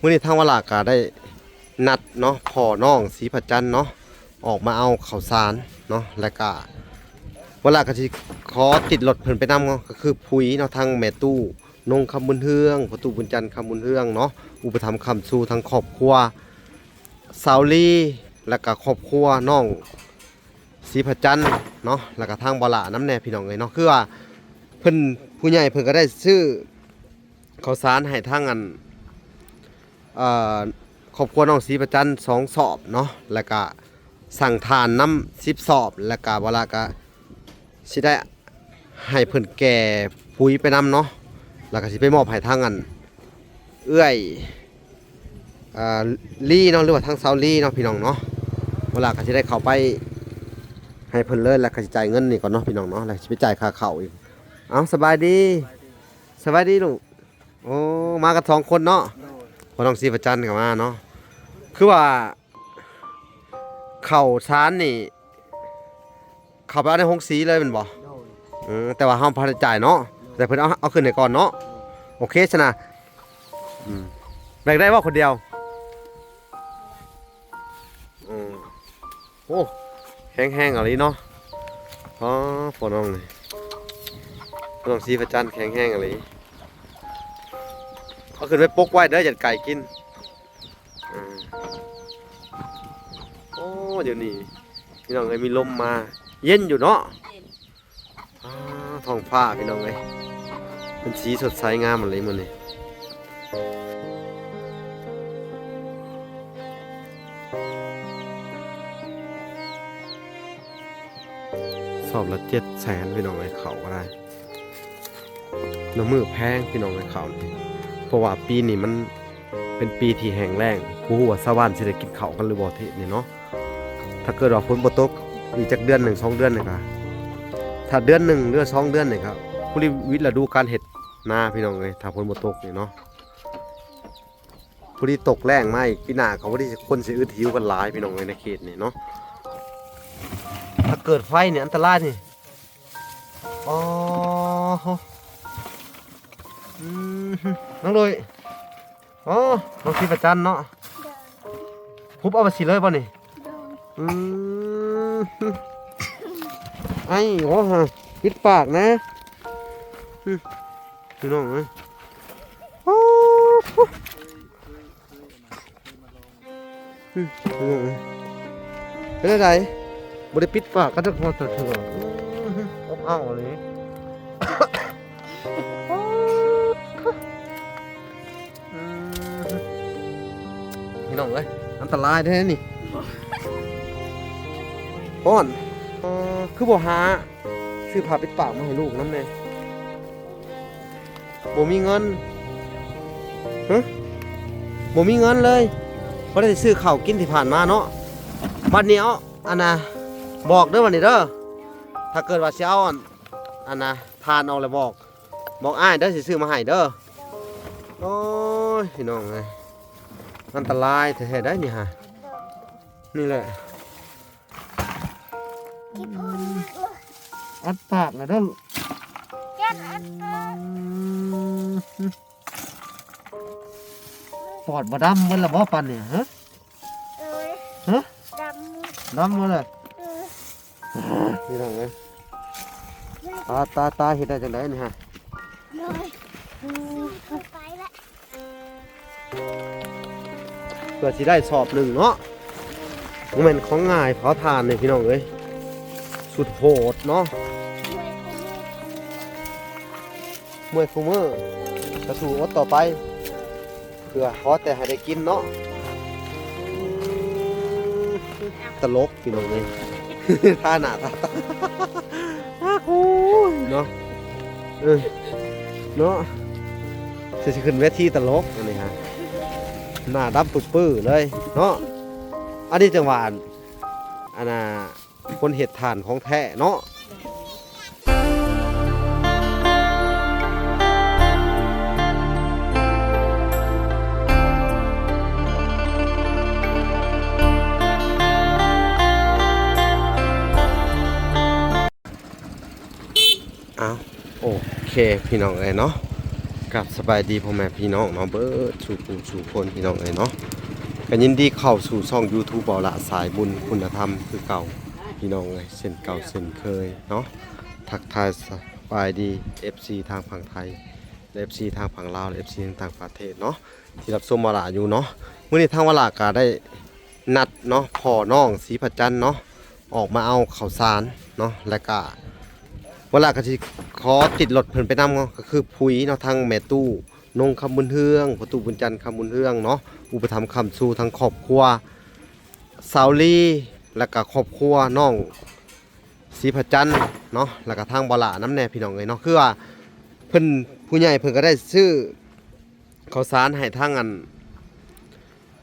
ມື້ນີ້ທາງວະລາກະໄດ້ນັດເນາະ ພໍ່ນ້ອງສີພະຈັນເນາະ ອອກມາເອົາເຂົ້າສານເນາະ ແລ້ວກະວະລາກະຊິຂໍຕິດລົດເພິ່ນໄປນຳເນາະ ກໍຄືປຸ໋ຍເນາະ ທາງແມ່ຕູ້ນົງຄຳບຸນເຮືອງ ພໍ່ຕູ້ບຸນຈັນຄຳບຸນເຮືອງເນາະ ອຸປະຖຳຄ້ຳຊູທັງຄອບຄົວສາວລີ ແລ້ວກະຄອບຄົວນ້ອງສີພະຈັນເນາະ ແລ້ວກະທາງວະລານຳແດ່ພີ່ນ້ອງເອີຍເນາະ ຄືວ່າເພິ່ນ ຜູ້ໃຫຍ່ເພິ່ນກໍໄດ້ຊື້ ເຂົ້າສານໃຫ້ທາງອັນ ເອີ ຄອບຄົວນ້ອງສີພະຈັນສອງສອບເນາະ ແລ້ວກະສັ່ງຖ່ານນຳສິບສອບ ແລ້ວກະວະລາກະຊິໄດ້ໃຫ້ເພິ່ນແກ່ປຸ໋ຍໄປນຳເນາະ ແລ້ວກະຊິໄປມອບໃຫ້ທາງອັນ ເອື້ອຍ ເອີ ລີເນາະ ຫຼືວ່າທາງສາວລີເນາະ ພີ່ນ້ອງເນາະ ວະລາກະຊິໄດ້ເຂົ້າໄປໃຫ້ເພິ່ນເລີຍ ແລ້ວກະຊິຈ່າຍເງິນນີ້ກ່ອນເນາະ ພີ່ນ້ອງເນາະ ແລ້ວຊິໄປຈ່າຍຄ່າເຂົ້າອີກ. ເອົາ ສະບາຍດີ. ສະບາຍດີລູກ. ໂອ້ ມາກັນສອງຄົນເນາະ. ໂດຍ. ພໍ່ນ້ອງສີພະຈັນກໍມາເນາະ. ຄືວ່າເຂົ້າສານນີ້ ເຂົ້າໄປເອົາໃນໂຮງສີເລີຍແມ່ນບໍ່? ໂດຍ. ເອີ ແຕ່ວ່າເຮົາບໍ່ໄດ້ຈ່າຍເນາະ. ໂດຍ. ແຕ່ເພິ່ນເອົາ ເອົາຂຶ້ນໃຫ້ກ່ອນເນາະ. ໂດຍ. ໂອເຄຊັ້ນນະ. ອືມ ແບກໄດ້ບໍ່ຄົນດຽວ? ອືມ ໂອ້ ແຂງແຮງອີ່ຫຼີເນາະ. ອໍ ພໍ່ນ້ອງນີ້ ພໍ່ນ້ອງສີພະຈັນແຂງແຮງອີ່ຫຼີ. ເອົາຂຶ້ນໄປປົກໄວ້ເດີ ຢ້ານໄກ່ກິນ. ເອີ ໂອ້ ດຽວນີ້ພີ່ນ້ອງເອີຍ ມີລົມມາ ເຢັນຢູ່ເນາະ. ເຢັນ. ອ້າ ທ້ອງຟ້າພີ່ນ້ອງເອີຍ ເປັນສີສົດໃສງາມອີ່ຫຼີມື້ນີ້. ສອບລະເຈັດແສນພີ່ນ້ອງເອີຍ ເຂົ້າກໍໄດ້. ນ້ຳມືແພງພີ່ນ້ອງເອີຍ ເຂົ້ານີ້ ເພາະວ່າປີນີ້ມັນເປັນປີທີ່ແຫ້ງແລ້ງ ບໍ່ຮູ້ວ່າຊາວບ້ານຊິໄດ້ກິນເຂົ້າກັນຫຼືບໍ່ ເທດນີ້ເນາະ. ຖ້າເກີດວ່າຝົນບໍ່ຕົກອີກຈັກເດືອນໜຶ່ງສອງເດືອນນີ້ກະ ຖ້າເດືອນໜຶ່ງ ຫຼືວ່າສອງເດືອນນີ້ກະ ພໍດີວິດລະດູການເຮັດນາພີ່ນ້ອງເອີຍ ຖ້າຝົນບໍ່ຕົກນີ້ເນາະ. ພໍດີຕົກແລ້ງມາອີກ ປີໜ້າກໍພໍດີຄົນຊິອຶດຫິວກັນຫຼາຍພີ່ນ້ອງເອີຍ ໃນເຂດນີ້ເນາະ. ຖ້າເກີດໄຟນີ້ອັນຕະລາຍນີ້. ອໍ ອືມ ນ້ອງໂດຍ. ອໍ ນ້ອງສີພະຈັນເນາະ. ໂດຍ. ຫຸບເອົາໄປສີເລີຍບໍ່ນີ້? ໂດຍ. ອືມ ໄອ້ ໂອ້ ປິດປາກນະ. ອືມ ພີ່ນ້ອງເອີຍ ໂອ້ ອືມ ພີ່ນ້ອງເອີຍ ເປັນຈັ່ງໃດ ບໍ່ໄດ້ປິດປາກກັນຈັກເທື່ອ ອືມ ອົບເອົາອີ່ຫຼີ. ອືມ ພີ່ນ້ອງເອີຍ ອັນຕະລາຍແທ້ນີ້ ຮ້ອນ. ອໍ ຄືບໍ່ຫາຊື້ຜ້າປິດປາກມາໃຫ້ລູກນຳແດ່? ບໍ່ມີເງິນ. ຮະ? ບໍ່ມີເງິນເລີຍ. ບໍ່ໄດ້ຊື້ເຂົ້າກິນທີ່ຜ່ານມາເນາະ. ບັດນີ້ເອົາ ອັນນ່າ ບອກເດີບັດນີ້ເດີ. ຖ້າເກີດວ່າຊິເອົາ ອັນ ອັນນ່າ ຖ່ານອອກແລ້ວບອກ ບອກອ້າຍເດີ ຊິຊື້ມາໃຫ້ເດີ. ໂອ້ຍ ພີ່ນ້ອງເອີຍ ອັນຕະລາຍແທ້ໆ ໄດ໋ນີ້ຫາ. ນີ້ແຫຼະ ອັດປາກນະເດີ. ປອດບໍ່ດຳເບິດລະບໍ່ປານນີ້ ຮະ? ໂດຍ. ຮະ? ດຳ ດຳເບິດລະ. ເອີ ພີ່ນ້ອງເອີຍ ຕາຍ ຕາຍ ຕາຍ ເຮັດໄດ້ຈັ່ງໃດນີ້ຫາ? ໂດຍ ໄປລະ ເພື່ອຊິໄດ້ສອບໜຶ່ງເນາະ ບໍ່ແມ່ນຂອງງ່າຍ ເຜົາຖ່ານນີ້ ພີ່ນ້ອງເອີຍ ສຸດໂຫດເນາະ. ເມື່ອຍຄູ່ມື້ ກະສູ້ອົດຕໍ່ໄປ ເພື່ອຂໍແຕ່ໃຫ້ໄດ້ກິນເນາະ. ຕະຫຼົກພີ່ນ້ອງເອີຍ ທ່າໜ້າທ່າຕາ ໂອ້ຍເນາະ ເອີ ເນາະ ຊິ ຊິຂຶ້ນເວທີຕະຫຼົກອັນນີ້ຫາ ໜ້າດຳປຶ້ເລີຍເນາະ. ອັນນີ້ຈັ່ງວ່າ ອັນ ອັນນ່າ ຄົນເຮັດຖ່ານຂອງແທ້ເນາະ. ອ້າວ ໂອເຄ ພີ່ນ້ອງເອີຍເນາະ ครับ สบายดีพ่อแม่พี่น้องเนาะ เบิดสู่ผู้สู่คนพี่น้องเอ้ยเนาะ ก็ยินดีเข้าสู่ช่อง YouTube บ่าวหละสายบุญคุณธรรมคือเก่าพี่น้องเอ้ย เช่นเก่าเช่นเคยเนาะ ทักทายสบายดี เอฟซี ทางฝั่งไทย และ เอฟซี ทางฝั่งลาว และ เอฟซี ทางต่างประเทศเนาะ ที่รับชมบ่าวหละอยู่เนาะ มื้อนี้ทางบ่าวหละก็ได้ นัดเนาะ พ่อน้องศรีพระจันทร์เนาะ ออกมาเอาข้าวสารเนาะ แล้วก็บ่าวหละก็สิขอติดรถเพิ่นไปนำเนาะ ก็คือผุยเนาะ ทั้งแม่ตู้นง คำบุญเฮือง พ่อตู้บุญจันทร์ คำบุญเฮืองเนาะ อุปถัมภ์ค้ำชูทั้งครอบครัวสาวลี แล้วก็ครอบครัวน้องศรีพระจันทร์เนาะ แล้วก็ทางบ่าวหละนำแน่พี่น้องเอ้ยเนาะ คือว่าเพิ่น ผู้ใหญ่เพิ่นก็ได้ซื้อ ข้าวสารให้ทางอัน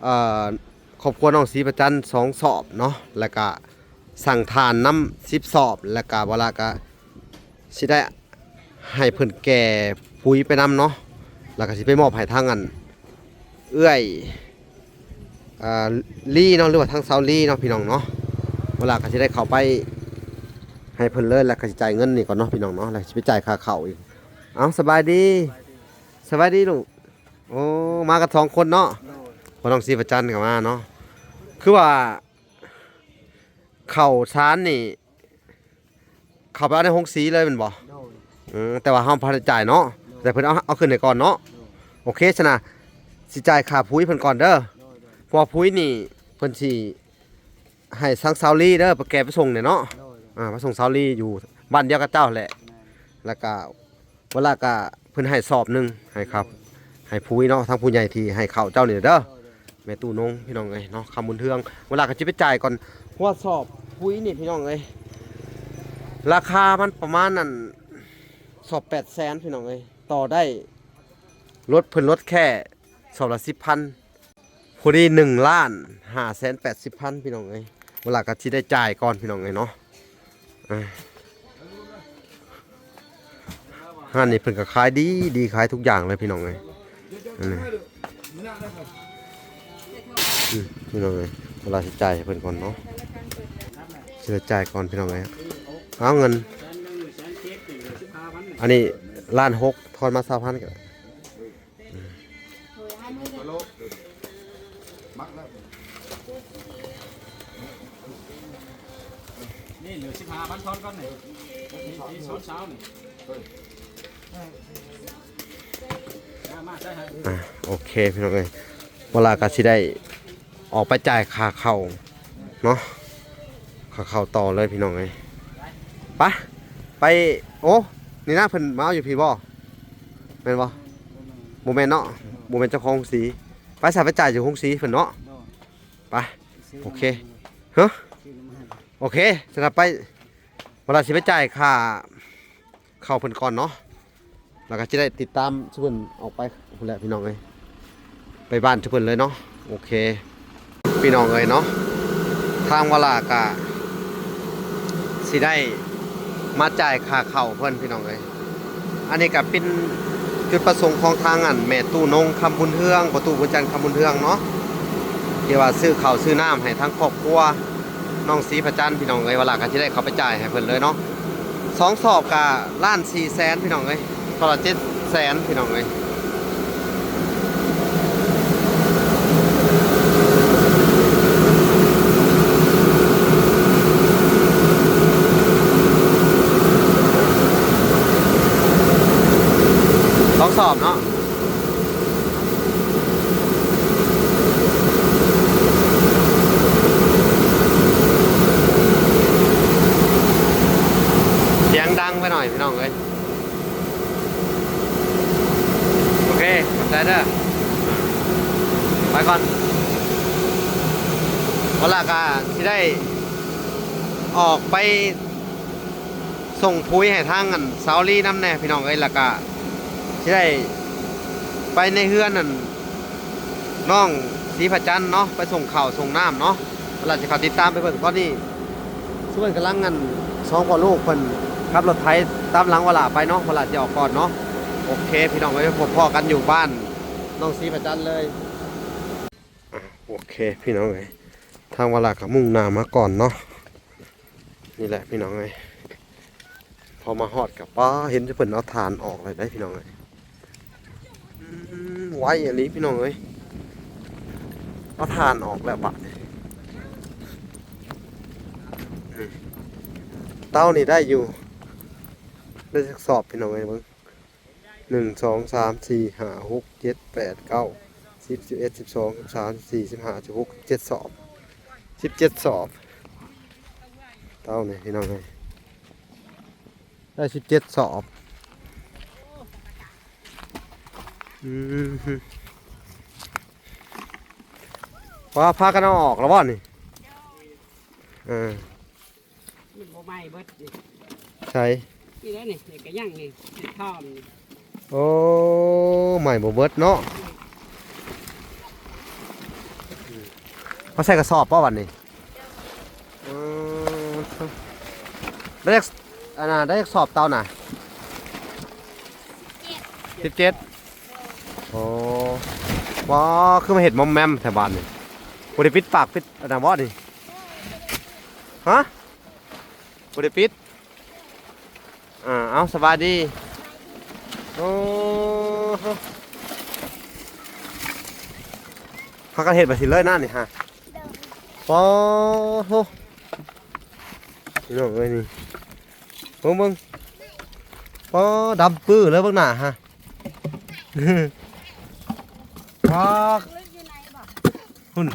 เอ่อ ครอบครัวน้องศรีพระจันทร์สองสอบเนาะ แล้วก็สั่งถ่านนำสิบสอบ แล้วก็บ่าวหละก็สิได้ให้เพิ่นแก่ปุ๋ยไปนำเนาะ แล้วก็สิไปมอบให้ทางอัน เอื้อย เอ่อ ลีเนาะ หรือว่าทางสาวลีเนาะพี่น้องเนาะ บ่าวหละก็สิได้เข้าไปให้เพิ่นเลย แล้วก็สิจ่ายเงินนี่ก่อนเนาะพี่น้องเนาะ แล้วสิไปจ่ายค่าข้าวอีก เอ้า สบายดี สบายดีลูก โอ้ มากันสองคนเนาะ โดย พ่อน้องศรีพระจันทร์ก็มาเนาะ คือว่าข้าวสารนี่ เข้าไปเอาในโรงสีเลยแม่นบ่ โดย เออ แต่ว่าเฮาบ่ได้จ่ายเนาะ โดย แต่เพิ่นเอา เอาขึ้นให้ก่อนเนาะ โดย โอเค ซั่นน่ะ สิจ่ายค่าปุ๋ยเพิ่นก่อนเด้อ โดย โดย เพราะว่าปุ๋ยนี่เพิ่นสิให้ทางสาวลีเด้อ ไปแก่ไปส่งเนี่ยเนาะ โดย โดย อ่า ไปส่งสาวลีอยู่บ้านเดียวกับเจ้าแหละ แม่น แล้วก็ เวลาก็เพิ่นให้สอบหนึ่ง ให้ครับ ให้ผู้เนาะ ทางผู้ใหญ่ที่ให้ข้าวเจ้านี่เด้อ แม่ตู้นงพี่น้องเอ้ยเนาะ คำบุญเฮือง เวลาก็สิไปจ่ายก่อน เพราะว่าสอบปุ๋ยนี่พี่น้องเอ้ย ราคามันประมาณนั่น สอบแปดแสนพี่น้องเอ้ย ต่อได้ ลด เพิ่นลดแค่สอบละสิบพัน พอดี หนึ่งล้านห้าแสนแปดสิบพัน พี่น้องเอ้ย เวลาก็สิได้จ่ายก่อนพี่น้องเอ้ยเนาะ อ่า ร้านนี้เพิ่นก็ขายดี ดีขายทุกอย่างเลยพี่น้องเอ้ย อันนี้ อืม พี่น้องเอ้ย เวลาสิจ่ายให้เพิ่นก่อนเนาะ สิได้จ่ายก่อนพี่น้องเอ้ย เอาเงิน อันนี้ล้านหก ทอนมาซาวพันก็ได้ นี่เหลือสิบห้าพันทอนก่อนนี่ นี่ นี่ช้อนเช้านี่ มา มา ใช่ฮะ อ่ะ โอเค พี่น้องเอ้ย เวลาก็สิได้ออกไปจ่ายค่าข้าวเนาะ ค่าข้าวต่อเลยพี่น้องเอ้ย ไป ไป โอ้ นี่นะ เพิ่นมาเอาอยู่พี้บ่ แม่นบ่ บ่แม่นเนาะ บ่แม่นเจ้าของโรงสี ไปซะ ไปจ่ายอยู่โรงสีเพิ่นเนาะ ไป โอเค ฮะ โอเค สำหรับไป เวลาสิไปจ่ายค่าข้าวเพิ่นก่อนเนาะ แล้วก็สิได้ติดตามซุเพิ่นออกไปพู้นแหละพี่น้องเอ้ย ไปบ้านซุเพิ่นเลยเนาะ โอเค พี่น้องเอ้ยเนาะ ทางวาลากะสิได้มาจ่ายค่าข้าวเพิ่นพี่น้องเอ้ย อันนี้กะเป็นจุดประสงค์ของทางอันแม่ตู้นง คำบุญเฮือง พ่อตู้บุญจันทร์ คำบุญเฮืองเนาะ ที่ว่าซื้อข้าวซื้อน้ำให้ทางครอบครัวน้องศรีพระจันทร์พี่น้องเอ้ย วาลากะสิได้เข้าไปจ่ายให้เพิ่นเลยเนาะ สองสอบกะล้านสี่แสนพี่น้องเอ้ย คนละเจ็ดแสนพี่น้องเอ้ย สองสอบเนาะ เสียงดังไปหน่อยพี่น้องเอ้ย โอเค ขอบใจเด้อ ไปก่อน วาลากะสิได้ออกไปส่งปุ๋ยให้ทางอันสาวลีนำแน่พี่น้องเอ้ย แล้วกะสิได้ไปในเฮือนอัน น้องศรีพระจันทร์เนาะ ไปส่งข้าวส่งน้ำเนาะ เวลาสิเข้าติดตามไปเบิ่ง ตอนนี้ซุเพิ่นกำลัง อัน สองพ่อลูกเพิ่นขับรถไถตามหลังวาลาไปเนาะ วาลาสิออกก่อนเนาะ โอเค พี่น้องเอ้ย พบพ้อกันอยู่บ้านน้องศรีพระจันทร์เลย อ่ะ โอเค พี่น้องเอ้ย ทางวาลาก็มุ่งหน้ามาก่อนเนาะ นี่แหละพี่น้องเอ้ย พอมาฮอดก็ ป๊า เห็นเพิ่นเอาถ่านออกเลยได้พี่น้องเอ้ย ໄວອີ່ຫຼີພີ່ນ້ອງເອີຍ. ເອົາຖ່ານອອກແລ້ວບາດນີ້. ນີ້ ເຕົານີ້ໄດ້ຢູ່ ໄດ້ຈັກສອບພີ່ນ້ອງເອີຍ ເບິ່ງ ໜຶ່ງ ສອງ ສາມ ສີ່ ຫ້າ ຫົກ ເຈັດ ແປດ ເກົ້າ ສິບ ສິບເອັດ ສິບສອງ ສິບສາມ ສິບສີ່ ສິບຫ້າ ສິບຫົກ ສິບເຈັດສອບ ສິບເຈັດສອບ. ເຕົານີ້ພີ່ນ້ອງເອີຍ ໄດ້ສິບເຈັດສອບ. ອືມ ວ່າພາກັນເອົາອອກແລ້ວບໍ່ນີ້? ເອີ ມັນບໍ່ໄໝ້ເບິດນີ້ ໃສ? ນີ້ແຫຼະນີ້ ນີ້ກະຍັງນີ້ ຕິດທ້ອມນີ້. ໂອ້ ໄໝ້ບໍ່ເບິດເນາະ. ເອົາໃສ່ກະສອບບໍ່ບັດນີ້? ເອີ ໄດ້ຈັກ ອັນນ່າ ໄດ້ຈັກສອບເຕົານະ? ສິບເຈັດ. ໂອ້ ວ້າ ຄືມາເຮັດມອມແມມແຖວບ້ານນີ້. ບໍ່ໄດ້ປິດປາກປິດອັນນັ້ນບໍ່ນີ້? ຮະ? ບໍ່ໄດ້ປິດ. ອ່າ ເອົາ ສະບາຍດີ. ໂອ້ ພາກັນເຮັດແບບນີ້ເລີຍນະນີ້ຮະ. ໂດຍ ໂອ້ໂຫ ພີ່ນ້ອງເອີຍນີ້ ເບິ່ງ ເບິ່ງ ໂອ້ ດຳປືເລີຍເບິ່ງໜ້າຮະ. ວ້າ ພຸ້ນ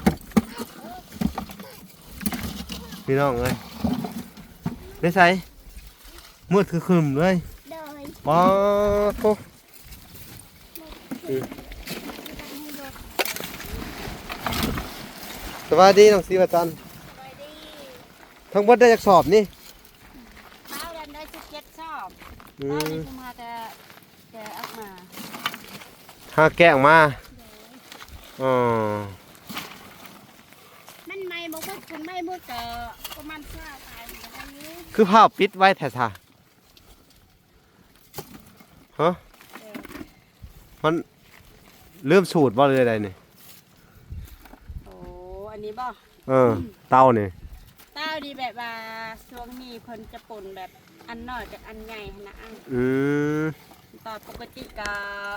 ພີ່ນ້ອງເອີຍ ໄປໃສ? ມືດຄືຄຶມເລີຍ. ໂດຍ ວ້າ ໂທ້ ອືມ ສະບາຍດີນ້ອງສີວັນຈັນ. ສະບາຍດີ. ທັງເບິດໄດ້ຈັກສອບນີ້? ເຮົາໄດ້ສິບເຈັດສອບ. ອືມ ເຮົາໄດ້ ເຮົາກະແກະອອກມາ ຫາແກະອອກມາ. ໂດຍ ອໍ ມັນໄໝ້ບໍ່ເບິດ ຄັນໄໝ້ໝົດກະປະມານຊາວປາຍນີ້ກະໄດ້ຢູ່. ຄືພາວປິດໄວ້ແທ້ຊະ? ຮະ? ເອີ ມັນລືມສູດບໍ່ ຫຼືໃດນີ້? ໂອ້ ອັນນີ້ບໍ່? ເອີ ເຕົານີ້ ເຕົານີ້ແບບວ່າຊ່ວງນີ້ເພິ່ນຈະປົນແບບອັນນ້ອຍກັບອັນໃຫຍ່ຫັ້ນນະ. ອືມ ຕອນປົກກະຕິກະ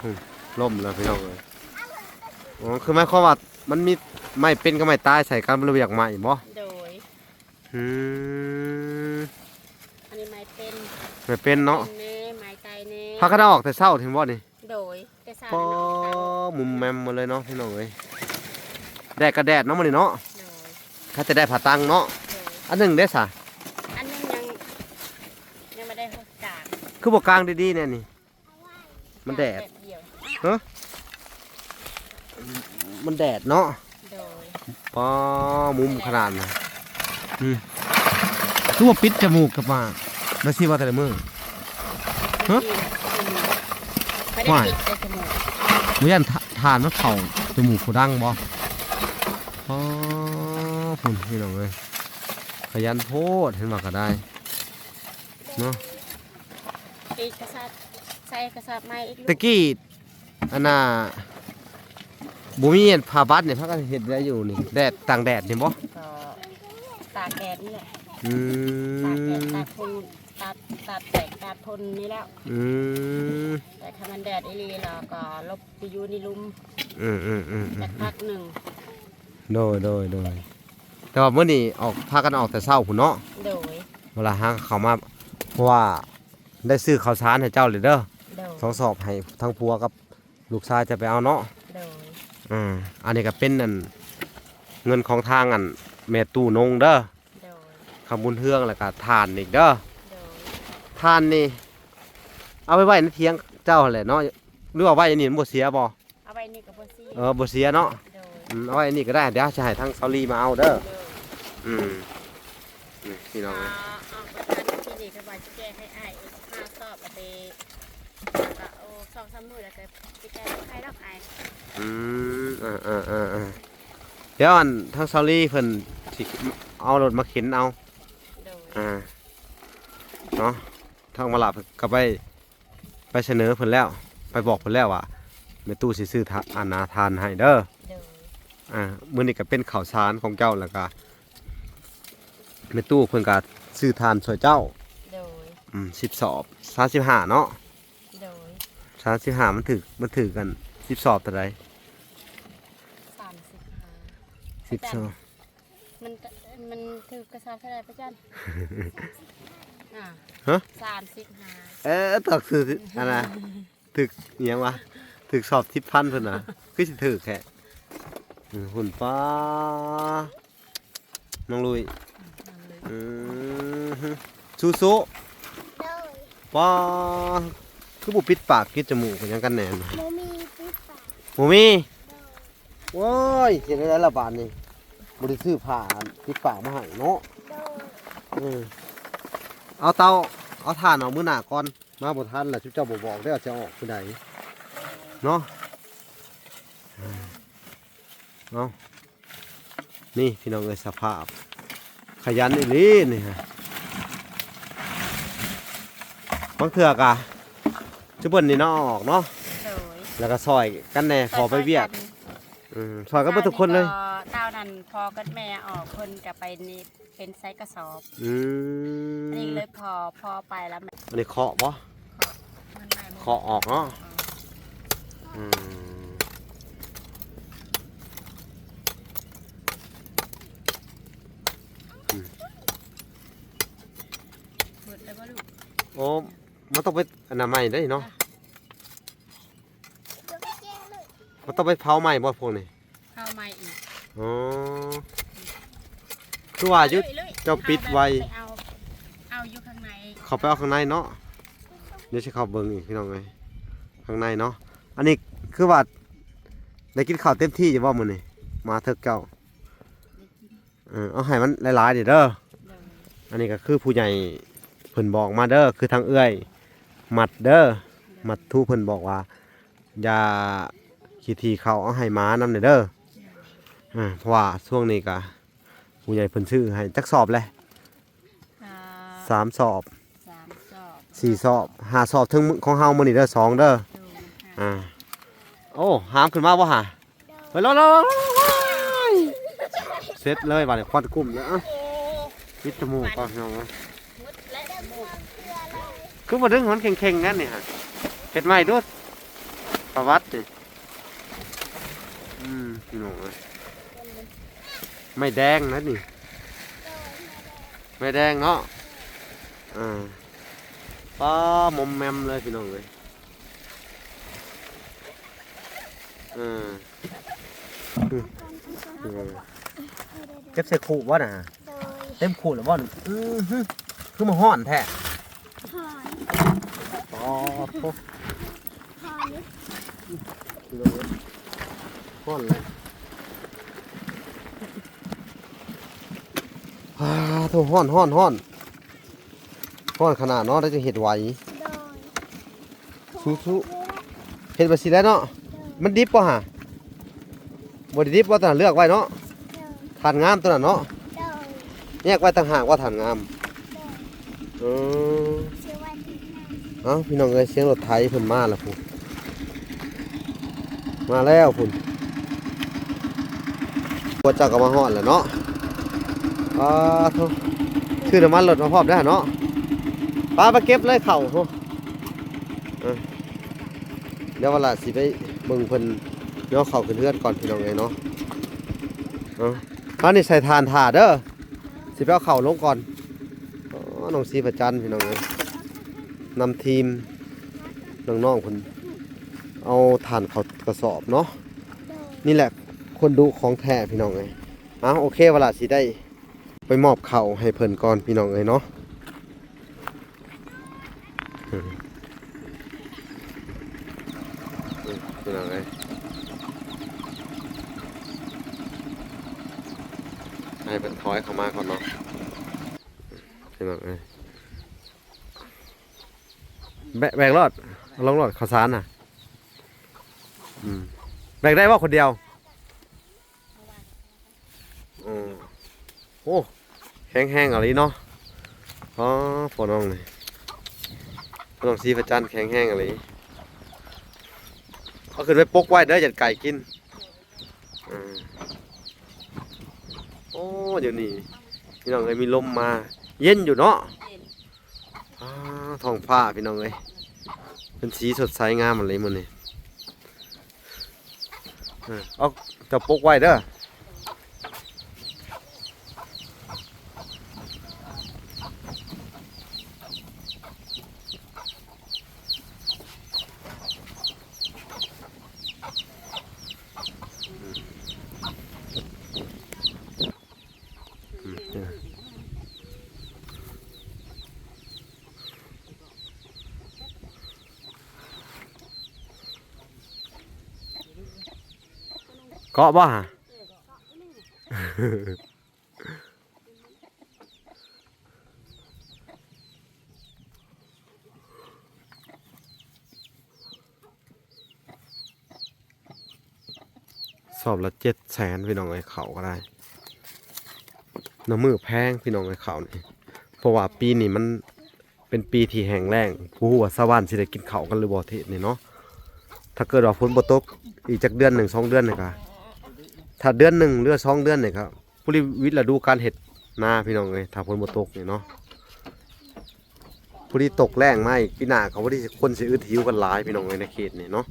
ອືມ ລົ້ມແລ້ວພີ່ນ້ອງເອີຍ. ອໍ ຄືໝາຍຄວາມວ່າມັນມີໄມ້ເປັນກັບໄມ້ຕາຍໃສ່ກັນ ມັນເລີຍບໍ່ຢາກໄໝ້ບໍ່? ໂດຍ. ອືມ ອັນນີ້ໄມ້ເປັນ ໄມ້ເປັນເນາະ ເປັນແດ່ ໄມ້ຕາຍແດ່. ພາກັນເອົາອອກແຕ່ເຊົ້າເຫັນບໍ່ນີ້? ໂດຍ ແຕ່ເຊົ້າ. ໂອ້ ນະເນາະ ມຸມແມມໝົດເລີຍເນາະພີ່ນ້ອງເອີຍ. ແດດກະແດດເນາະມື້ນີ້ເນາະ. ໂດຍ ຖ້າຈະໄດ້ຜ້າຕັງເນາະ. ໂດຍ ອັນໜຶ່ງເດ້ສະ? ອັນໜຶ່ງຍັງ ຍັງບໍ່ໄດ້ກາງ. ຄືບໍ່ກາງດີໆແນ່ນີ້? ມັນແດດ ແບບດຽວ. ຮະ? ມັນແດດເນາະ. ໂດຍ ປ້າ ມຸມຂະໜາດນະ. ອືມ ຄືວ່າປິດຈະມູກກັບປາກ ແລ້ວຊິວ່າແຕ່ລະມື້. ຮະ? ບໍ່ໄດ້ປິດແຕ່ຈະມູກ. ບໍ່ຢ້ານ ທ- ຖ່ານມັນເຂົ້າຈະມູກຜູ້ດັງບໍ່? ອໍ ພຸ້ນ ພີ່ນ້ອງເອີຍ ຂະຫຍັນໂພດ ເຫັນວ່າກະໄດ້ເນາະ. ອີກກະສາບ ໃສ່ກະສາບໃໝ່ອີກ. ຕະກີ້ ອັນນ່າ ບໍ່ມີອັນຜ້າບັດນີ້ ພາກັນເຮັດໄດ້ຢູ່ນີ້ ແດດ ຕາກແດດນີ້ບໍ່? ກໍຕາກແດດນີ້ແຫຼະ. ອືມ ຕາກແດດ ຕາກຝົນ ຕາກ ຕາກແດດ ຕາກຝົນນີ້ແຫຼະ. ອືມ ແຕ່ຄັນມັນແດດອີ່ຫຼີລາວກໍຫຼົບໄປຢູ່ໃນລຸ່ມ. ອືມໆໆໆ ຈັກພັກໜຶ່ງ. ໂດຍໆໆ ແຕ່ວ່າມື້ນີ້ອອກ ພາກັນອອກແຕ່ເຊົ້າພຸ້ນເນາະ. ໂດຍ ເວລາຫາເຂົ້າມາ ເພາະວ່າ ໄດ້ຊື້ເຂົ້າສານໃຫ້ເຈົ້າເລີຍເດີ. ໂດຍ ສອງສອບໃຫ້ທັງຜົວກັບລູກຊາຍຈະໄປເອົາເນາະ. ໂດຍ ອ່າ ອັນນີ້ກະເປັນອັນ ເງິນຂອງທາງອັນແມ່ຕູ້ນົງເດີ. ໂດຍ ຄຳບຸນເຮືອງ ແລ້ວກະຖ່ານອີກເດີ. ໂດຍ ຖ່ານນີ້ເອົາໄປໄວ້ໃນຖຽງເຈົ້າຫັ້ນແຫຼະເນາະ ຫຼືວ່າໄວ້ອັນນີ້ມັນບໍ່ເສຍບໍ່? ເອົາໄວ້ນີ້ກໍບໍ່ເສຍ. ເອີ ບໍ່ເສຍເນາະ. ໂດຍ ອືມ ເອົາໄວ້ອັນນີ້ກໍໄດ້ ດຽວຈະໃຫ້ທາງສາວລີມາເອົາເດີ. ໂດຍ ອືມ ນີ້ພີ່ນ້ອງເອີຍ ເອົາປະທານທີ່ນີ້ກໍວ່າຈະແກ້ໃຫ້ອ້າຍອີກຫ້າສອບ ແລ້ວໄປ ແລ້ວກໍ ໂອ້ ສອງສາມມື້ແລ້ວກໍຊິແກ້ໃຫ້ດອກອ້າຍ. ອືມ ເອີໆໆໆ ດຽວອັນທາງສາວລີເພິ່ນຊິເອົາລົດມາເຂັນເອົາ. ໂດຍ ອ່າ ເນາະ ທາງມາລາເພິ່ນກໍໄປ ໄປສະເໜີເພິ່ນແລ້ວ ໄປບອກເພິ່ນແລ້ວວ່າ ແມ່ຕູ້ຊິຊື້ ອັນນ່າ ຖ່ານໃຫ້ເດີ. ໂດຍ ອ່າ ມື້ນີ້ກໍເປັນເຂົ້າສານຂອງເຈົ້າ ແລ້ວກໍແມ່ຕູ້ເພິ່ນກໍຊື້ຖ່ານຊ່ວຍເຈົ້າ. ໂດຍ ອືມ ສິບສອບ ສາມສິບຫ້າເນາະ. ໂດຍ ສາມສິບຫ້າ ມັນຖືກ ມັນຖືກກັນ ສິບສອບເທົ່າໃດ? ສາມສິບຫ້າ ສິບສອບ ມັນ ມັນຖືກກະສອບເທົ່າໃດປະຈັນ? ອ່າ ຮະ? ສາມສິບຫ້າ ເອີ ຕອບຖືກ ອັນນ່າ ຖືກອີ່ຫຍັງວະ? ຖືກສອບສິບພັນພຸ້ນນະ ຄືຊິຖືກແທ້. ອື ຫຸ່ນ ປ້າ ນ້ອງລຸຍ ອື ສູ້ໆ ໂດຍ ປ້າ ຄືບໍ່ປິດປາກປິດຈະມູກເປັນຫຍັງກັນແນ່? ບໍ່ມີປິດປາກ ບໍ່ມີ ໂດຍ ໂອ້ຍ ເຮັດແນວໃດລະບາດນີ້ ບໍ່ໄດ້ຊື້ຜ້າປິດປາກມາໃຫ້ເນາະ ໂດຍ ເອີ ເອົາເຕົາ ເອົາຖ່ານອອກມື້ໜ້າກ່ອນ ມາບໍ່ທັນລະ ເຈົ້າບໍ່ບອກເດ້ ຊິເອົາອອກມື້ໃດເນາະ ເອົາ ນີ້ພີ່ນ້ອງເອີຍ ສະພາບ ຂະຫຍັນອີ່ຫຼີນີ້ຮະ ບາງເທື່ອກະຈຸເພິ່ນນີ້ເນາະ ເອົາອອກເນາະ ໂດຍ ແລ້ວກະຊ່ອຍກັນແດ່ ພໍ່ໄປວຽກ ອື ຊ່ອຍກັນເບິດທຸກຄົນເລີຍ ເຈົ້ານັ້ນພໍ່ກັບແມ່ອອກ ເພິ່ນກະໄປນີ້ ເປັນໃສ່ກະສອບ ອື ອັນນີ້ເລີຍພໍ ພໍໄປແລ້ວ ອັນນີ້ເຄາະບໍ່? ເຄາະ ເຄາະອອກເນາະ ອື ອື ເບິດແລ້ວບໍ່ລູກ? ໂອ້ ມັນຕ້ອງໄປອັນນາໄມ້ໄດ້ເນາະ ມັນຕ້ອງໄປເຜົາໄມ້ບໍ່ພວກນີ້? ເຂົ້າໃໝ່ອີກ ອໍ ຄືວ່າຢູ່ ເອີຍ ເຈົ້າປິດໄວ້ ເອົາ ເອົາຢູ່ຂ້າງໃນ ເຂົ້າໄປເອົາຂ້າງໃນເນາະ ດຽວຊິເຂົ້າເບິ່ງອີກພີ່ນ້ອງເອີຍ ຂ້າງໃນເນາະ ອັນນີ້ຄືວ່າໄດ້ກິນເຂົ້າເຕັມທີ່ຢູ່ບໍ່ມື້ນີ້ ມາເຖິກເຈົ້າ? ເອີ ເອົາໃຫ້ມັນຫຼາຍໆເດີ ໂດຍ ອັນນີ້ກໍຄືຜູ້ໃຫຍ່ເພິ່ນບອກມາເດີ ຄືທາງເອື້ອຍມັດເດີ ໂດຍ ມັດທຸເພິ່ນບອກວ່າ ຢ່າຂີ້ຖີ່ເຂົ້າ ເອົາໃຫ້ໝານຳແດ່ເດີ ໂດຍ ເອີ ເພາະວ່າຊ່ວງນີ້ກະຜູ້ໃຫຍ່ເພິ່ນຊື້ໃຫ້ຈັກສອບແລະ? ສາມ ສາມສອບ ສາມສອບ ສີ່ສອບ ຫ້າສອບ ເຖິງຂອງເຮົາມື້ນີ້ເດີ ສອງເດີ ໂດຍ ອ່າ ໂອ້ ຫາມຂຶ້ນມາບໍ່ຫາ? ໂດຍ ເຮີ້ຍ ລົງໆໆ ເສັດເລີຍບາດນີ້ ຄວັນກຸ້ມແລ້ວ ເອົ້າ ປິດຈະມູກກ່ອນພີ່ນ້ອງເອີຍ ຄືບໍ່ດຶງໃຫ້ມັນເຄັ່ງໆ ນັ້ນນີ້ຫະ ເຮັດໃໝ່ດູ ປະຫວັດນີ້ ອືມ ພີ່ນ້ອງເອີຍ ໄມ້ແດງນັ້ນນີ້ ໄມ້ແດງເນາະ ອ່າ ປ້າ ມົມແມມເລີຍພີ່ນ້ອງເອີຍ ເອີ ເກັບໃສ່ຄຸບໍ່ນະ? ໂດຍ ເຕັມຄຸແລ້ວບໍ່? ອືຫື ຄືມາຮ້ອນແທ້ ຮ້ອນ ອໍ ໂທ້ ຮ້ອນ ຮ້ອນເລີຍ ອ້າ ໂທ້ ຮ້ອນ ຮ້ອນ ຮ້ອນ ຮ້ອນຂະໜາດເນາະ ແຕ່ຈັ່ງເຮັດໄວ ໂດຍ ສູ້ໆ ເຮັດແບບຊີ້ແຫຼະເນາະ ໂດຍ ມັນດິບບໍ່ຫະ? ບໍ່ໄດ້ດິບບໍ່? ຕົວນັ້ນເລືອກໄວ້ເນາະ ໂດຍ ຖ່ານງາມຕົວນັ້ນເນາະ ໂດຍ ແຍກໄວ້ຕ່າງຫາກວ່າຖ່ານງາມ ໂດຍ ເອີ ເອົາ ພີ່ນ້ອງເອີຍ ສຽງລົດໄຖເພິ່ນມາແລ້ວພຸ້ນ ມາແລ້ວພຸ້ນ ພວກເຈົ້າກໍມາຮອດແລ້ວເນາະ ປາໂທ້ ຊື້ນ້ຳມັນລົດມາພ້ອມເດີເນາະ ປາ ໄປເກັບເລີຍເຂົ້າພຸ້ນ ເອີ ດຽວວ່າລະຊິໄປເບິ່ງເພິ່ນຍໍເຂົ້າຂຶ້ນເຮືອນກ່ອນ ພີ່ນ້ອງເອີຍເນາະ ເອົາ ອັນນີ້ໃສ່ຖ່ານຖ້າເດີ ຊິໄປເອົາເຂົ້າລົງກ່ອນ ອໍ ນ້ອງສີພະຈັນ ພີ່ນ້ອງເອີຍ ນຳທີມນ້ອງໆເພິ່ນ ເອົາຖ່ານເຂົ້າກະສອບເນາະ ນີ້ແຫຼະຄົນດຸຂອງແທ້ ພີ່ນ້ອງເອີຍ ເອົາ ໂອເຄ ວ່າລະຊິໄດ້ໄປມອບເຂົ້າໃຫ້ເພິ່ນກ່ອນ ພີ່ນ້ອງເອີຍເນາະ ພີ່ນ້ອງເອີຍ ໃຫ້ເພິ່ນຖອຍເຂົ້າມາກ່ອນເນາະ ພີ່ນ້ອງເອີຍ ແບກ ແບກລອດ ເອົາລົງລອດ ເຂົ້າສານນະ ອືມ ແບກໄດ້ບໍ່ຄົນດຽວ? ອໍ ໂອ້ ແຂງແຮງອີ່ຫຼີເນາະ ອໍ ພໍ່ນ້ອງນີ້ ພໍ່ນ້ອງສີພະຈັນແຂງແຮງອີ່ຫຼີ ເອົາຂຶ້ນໄປປົກໄວ້ເດີ ຢ້ານໄກ່ກິນ ເອີ ໂອ້ ດຽວນີ້ພີ່ນ້ອງເອີຍ ມີລົມມາ ເຢັນຢູ່ເນາະ ເຢັນ ອ້າ ທ້ອງຟ້າພີ່ນ້ອງເອີຍ ເປັນສີສົດໃສງາມອີ່ຫຼີມື້ນີ້ ເອີ ເອົາ ເຈົ້າປົກໄວ້ເດີ. ເກາະບໍ່ຫະ? ສອບລະເຈັດແສນ ພີ່ນ້ອງເອີຍ ເຂົ້າກໍໄດ້ ນ້ຳມືແພງ ພີ່ນ້ອງເອີຍ ເຂົ້ານີ້ ເພາະວ່າປີນີ້ມັນ ເປັນປີທີ່ແຫ້ງແລ້ງ ບໍ່ຮູ້ວ່າຊາວບ້ານຊິໄດ້ກິນເຂົ້າກັນຫຼືບໍ່ ເທດນີ້ເນາະ. ຖ້າເກີດວ່າຝົນບໍ່ຕົກອີກຈັກເດືອນໜຶ່ງສອງເດືອນນີ້ກະ ຖ້າເດືອນໜຶ່ງ ຫຼື ສອງເດືອນນີ້ກະ ຜູ້ລິ ວິດລະດູການເຮັດນາ ພີ່ນ້ອງເອີຍ ຖ້າຝົນບໍ່ຕົກນີ້ເນາະ. ຜູ້ລິຕົກແລ້ງມາອີກ ປີໜ້າກະບໍ່ໄດ້ ຄົນຊິອຶດຫິວກັນຫຼາຍ ພີ່ນ້ອງເອີຍ ໃນເຂດນີ້ເນາະ.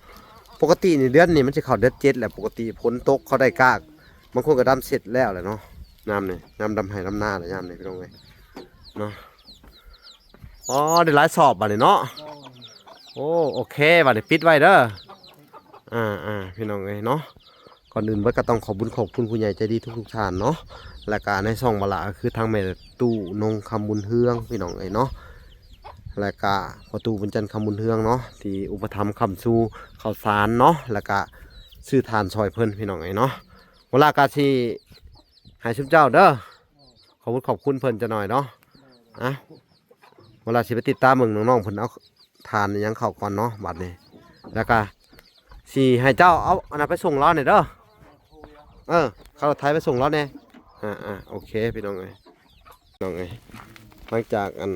ປົກກະຕິນີ້ເດືອນນີ້ມັນຊິເຂົ້າເດືອນເຈັດແລ້ວ ປົກກະຕິຝົນຕົກເຂົາໄດ້ກາກ ບາງຄົນກໍດຳເສັດແລ້ວແຫຼະເນາະ ຍາມນີ້ ຍາມດຳໄຮ່ດຳນາແຫຼະ ຍາມນີ້ ພີ່ນ້ອງເອີຍ ເນາະ. ອໍ ໄດ້ຫຼາຍສອບບາດນີ້ເນາະ. ໂອ້ ໂອເຄ ບາດນີ້ປິດໄວ້ເດີ. ອ່າໆ ພີ່ນ້ອງເອີຍເນາະ ກ່ອນອື່ນເບິດກໍຕ້ອງຂອບບຸນຂອບຄຸນຜູ້ໃຫຍ່ໃຈດີທຸກໆທ່ານເນາະ ແລະກະໃນຊ່ອງບາຫຼ້າກໍຄືທາງແມ່ຕູ້ນົງຄຳບຸນເຮືອງ ພີ່ນ້ອງເອີຍເນາະ ແລະກະພໍ່ຕູ້ບຸນຈັນຄຳບຸນເຮືອງເນາະ ທີ່ອຸປະຖຳຄ້ຳຊູເຂົ້າສານເນາະ ແລະກະຊື້ຖ່ານຊ່ອຍເພິ່ນ ພີ່ນ້ອງເອີຍເນາະ. ເວລາກໍຊິໃຫ້ຊຸມເຈົ້າເດີ ຂອບຄຸນຂອບຄຸນເພິ່ນຈັກໜ້ອຍເນາະ. ອ່ະ ເວລາຊິໄປຕິດຕາມເບິ່ງນ້ອງໆເພິ່ນເອົາຖ່ານອີ່ຫຍັງເຂົ້າກ່ອນເນາະ ບາດນີ້ ແລ້ວກະຊິໃຫ້ເຈົ້າເອົາອັນນັ້ນໄປສົ່ງລາວແດ່ເດີ. ເອີ ເອົາລົດໄຖໄປສົ່ງລາວແດ່. ອ່າໆ ໂອເຄ ພີ່ນ້ອງເອີຍ ນ້ອງເອີຍ ຫຼັງຈາກອັນ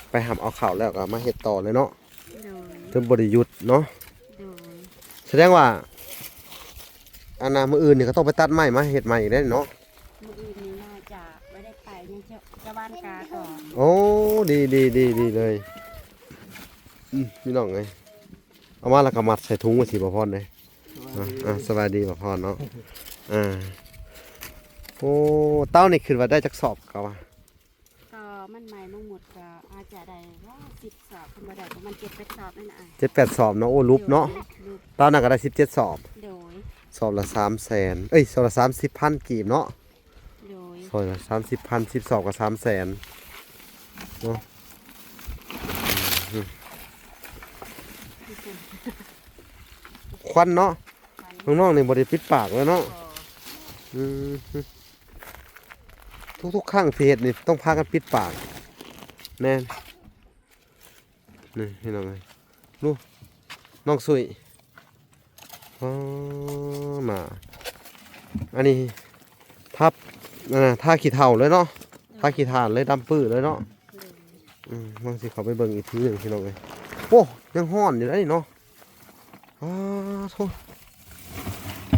ໄປຮັບເອົາເຂົ້າແລ້ວກໍມາເຮັດຕໍ່ເລີຍເນາະ. ໂດຍ ເຖິງບໍ່ໄດ້ຢຸດເນາະ. ໂດຍ ສະແດງວ່າ ອັນນ່າ ມື້ອື່ນນີ້ກໍຕ້ອງໄປຕັດໄມ້ມາເຮັດໃໝ່ອີກເດ້ເນາະ. ມື້ອື່ນນີ້ໜ້າຈະບໍ່ໄດ້ໄປ ຍັງຈະ ຈະຫວ່ານກາກ່ອນ. ໂອ້ ດີໆໆໆເລີຍ. ອືມ ພີ່ນ້ອງເອີຍ ເອົາມາແລ້ວກໍມັດໃສ່ຖົງໄວ້ຊິ ບ່າວພອນເດ້. ອ່າ ອ່າ ສະບາຍດີ ບ່າວພອນເນາະ. ອ່າ ໂອ້ ເຕົ້ານີ້ຄິດວ່າໄດ້ຈັກສອບ ເຂົາວ່າ? ກໍມັນໃໝ່ໝົດໆ ກໍອາດຈະໄດ້ ໂອ້ ສິບສອບ ຄັນບໍ່ໄດ້ປະມານເຈັດແປດສອບນັ້ນນະ. ເຈັດແປດສອບເນາະ. ໂອ້ ຫຼຸບເນາະ. ໂດຍ ຕອນນັ້ນກໍໄດ້ສິບເຈັດສອບ. ໂດຍ ສອບລະສາມແສນ ເອີຍ ສອບລະສາມສິບພັນກີບເນາະ. ໂດຍ ສອບລະສາມສິບພັນ ສິບສອບກໍສາມແສນເນາະ. ອືມ ຄວັນເນາະ. ນ້ອງໆນີ້ບໍ່ໄດ້ປິດປາກເລີຍເນາະ. ບໍ່ ອືມ ທຸກໆຄັ້ງທີ່ເຮັດນີ້ຕ້ອງພາກັນປິດປາກ. ແມ່ນ ນີ້ພີ່ນ້ອງເອີຍ ດູ ນ້ອງສຸ້ຍ. ອໍ ມາ ອັນນີ້ທັບ ອັນນ່າ ທາຂີ້ເຖົ້າເລີຍເນາະ. ໂດຍ ທາຂີ້ຖ່ານເລີຍ ດຳປື້ເລີຍເນາະ. ໂດຍ ອືມ ເບິ່ງຊິເຂົ້າໄປເບິ່ງອີກທີໜຶ່ງ ພີ່ນ້ອງເອີຍ. ໂອ້ ຍັງຮ້ອນຢູ່ເດ້ເນາະ. ອ້າໂທ້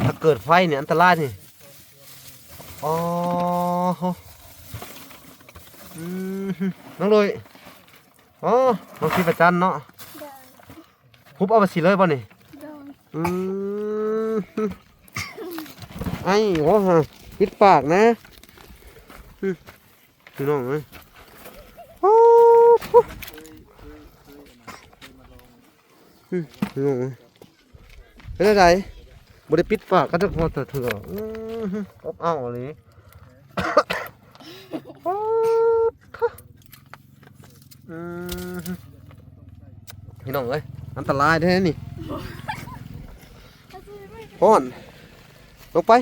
ຖ້າເກີດໄຟນີ້ອັນຕະລາຍນີ້. ອໍ ໂທ້ ອືມ ນ້ອງໂດຍ. ອໍ ນ້ອງສີປະຈັນເນາະ. ໂດຍ ຮຸບເອົາໄປຊິເລີຍບໍ່ນີ້? ໂດຍ ອືມ ໄອ້ ໂອ້ ປິດປາກນະ. ອືມ ພີ່ນ້ອງເອີຍ ໂອ້ ອືມ ພີ່ນ້ອງເອີຍ ເປັນຈັ່ງໃດ? ບໍ່ໄດ້ປິດປາກກັນຈັກພໍເທື່ອ. ອືມ ອົບອ້າວອີ່ຫຼີ. ໂອ້ ອືມ ພີ່ນ້ອງເອີຍ ອັນຕະລາຍແທ້ນີ້. ຮ້ອນ ລົງໄປ.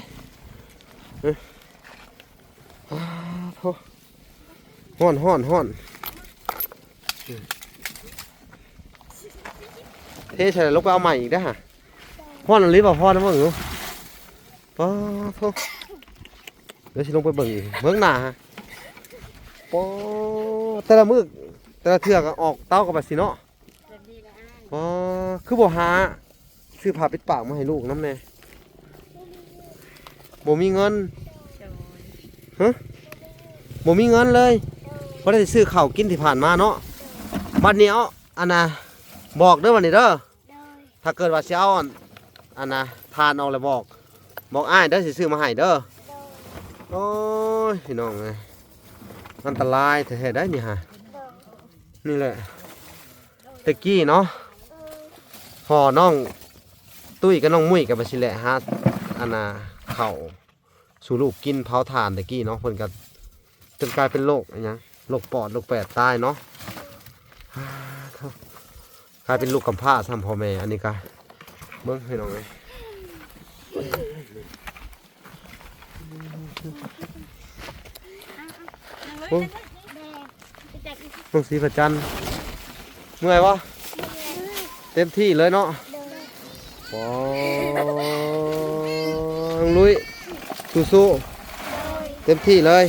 ເອີ ອ້າໂທ້ ຮ້ອນ ຮ້ອນ ຮ້ອນ. ເທໃສ່ ລົງໄປເອົາໃໝ່ອີກເດີ້ຫະ. ຮ້ອນອີ່ຫຼີບໍ່? ຮ້ອນເບິ່ງດູ. ປາໂທ້ ດຽວຊິລົງໄປເບິ່ງອີກ ເບິ່ງໜ້າຫະ. ປາ ແຕ່ລະມື້ ແຕ່ລະເທື່ອກໍອອກເຕົາກັບວ່າຊິເນາະ. ປາ ຄືບໍ່ຫາຊື້ຜ້າປິດປາກມາໃຫ້ລູກນຳແດ່? ບໍ່ມີເງິນ. ໂດຍ ຮະ ບໍ່ມີເງິນເລີຍ. ບໍ່ໄດ້ຊື້ເຂົ້າກິນທີ່ຜ່ານມາເນາະ. ບັດນີ້ເອົາ ອັນນ່າ ບອກເດີ້ບັດນີ້ເດີ້. ໂດຍ ຖ້າເກີດວ່າຊິເອົາ ອັນ ອັນນ່າ ຖ່ານອອກແລ້ວບອກ ບອກອ້າຍເດີ ຊິຊື້ມາໃຫ້ເດີ. ໂອ້ຍ ພີ່ນ້ອງເອີຍ ອັນຕະລາຍແທ້ໆໄດ໋ນີ້ຫາ. ນີ້ແຫຼະ ແຕ່ກີ້ເນາະ ພໍ່ນ້ອງຕຸ້ຍກັບນ້ອງມຸ້ຍກໍໄປຊິແຫຼະຫາ ອັນນ່າ ເຂົ້າສູ່ລູກກິນເຜົາຖ່ານແຕ່ກີ້ເນາະ ເພິ່ນກໍຈົນກາຍເປັນໂລກອີຫຍັງ ໂລກປອດໂລກແປດຕາຍເນາະ. ກາຍເປັນລູກກຳພ້າຊ້ຳພໍ່ແມ່ ອັນນີ້ກະເບິ່ງພີ່ນ້ອງເອີຍ ໂອ້ ນ້ອງສີພະຈັນ ເມື່ອຍບໍ່? ເຕັມທີ່ເລີຍເນາະ. ໂອ້ ນ້ອງລຸ້ຍ ສູ້ໆ ເຕັມທີ່ເລີຍ.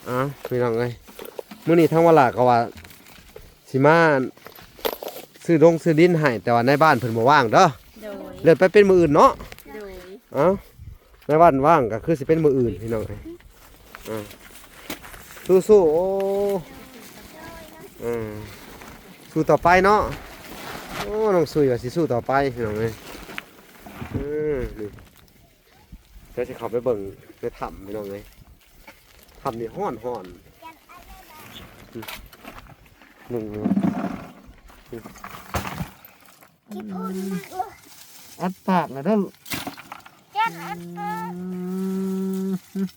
ອ່າ ພີ່ນ້ອງເອີຍ ມື້ນີ້ທາງວາລາກໍວ່າ ຊິມາຊື້ດົງຊື້ດິນໃຫ້ ແຕ່ວ່ານາຍບ້ານເພິ່ນບໍ່ວ່າງເດີ. ໂດຍ ເລື່ອນໄປເປັນມື້ອື່ນເນາະ. ໂດຍ ເອົ້າ ນາຍບ້ານວ່າງກໍຄືຊິເປັນມື້ອື່ນພີ່ນ້ອງເອີຍ. ອ່າ ສູ້ໆ ໂອ້ ອ່າ ສູ້ຕໍ່ໄປເນາະ. ໂອ້ ນ້ອງຊຸຍວ່າຊິສູ້ຕໍ່ໄປພີ່ນ້ອງເອີຍ. ເອີ ນີ້ ດຽວຊິເຂົ້າໄປເບິ່ງໃນຖ້ຳພີ່ນ້ອງເອີຍ ຖ້ຳນີ້ຮ້ອນໆ. ອືມ ໜຶ່ງ ຂີ້ຝຸ່ນໜັກເລີຍ ອັດປາກນະເດີ ຢ້ານອັດປາກ. ອືມ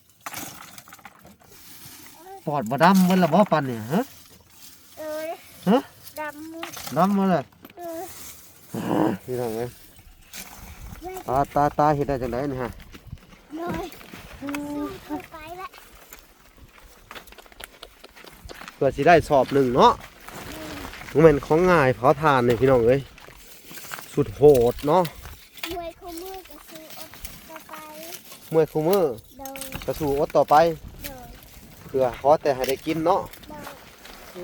ປອດບໍ່ດຳເບິດລະບໍ່ປານນີ້ ຮະ? ເອີຍ ຮະ? ດຳ ດຳເບິດລະ. ເອີຍ ພີ່ນ້ອງເອີຍ ຕາຍ ຕາຍ ຕາຍ ເຮັດໄດ້ຈັ່ງໃດນີ້ຫະ? ໂດຍ ສູ້ຕໍ່ໄປລະ ເພື່ອຊິໄດ້ສອບໜຶ່ງເນາະ. ອືມ ບໍ່ແມ່ນຂອງງ່າຍ ເຜົາຖ່ານນີ້ພີ່ນ້ອງເອີຍ ສຸດໂຫດເນາະ. ເມື່ອຍຄູ່ມື້ກໍສູ້ອົດຕໍ່ໄປ ເມື່ອຍຄູ່ມື້ ໂດຍ ກໍສູ້ອົດຕໍ່ໄປ ໂດຍ ເພື່ອຂໍແຕ່ໃຫ້ໄດ້ກິນເນາະ. ໂດຍ ອື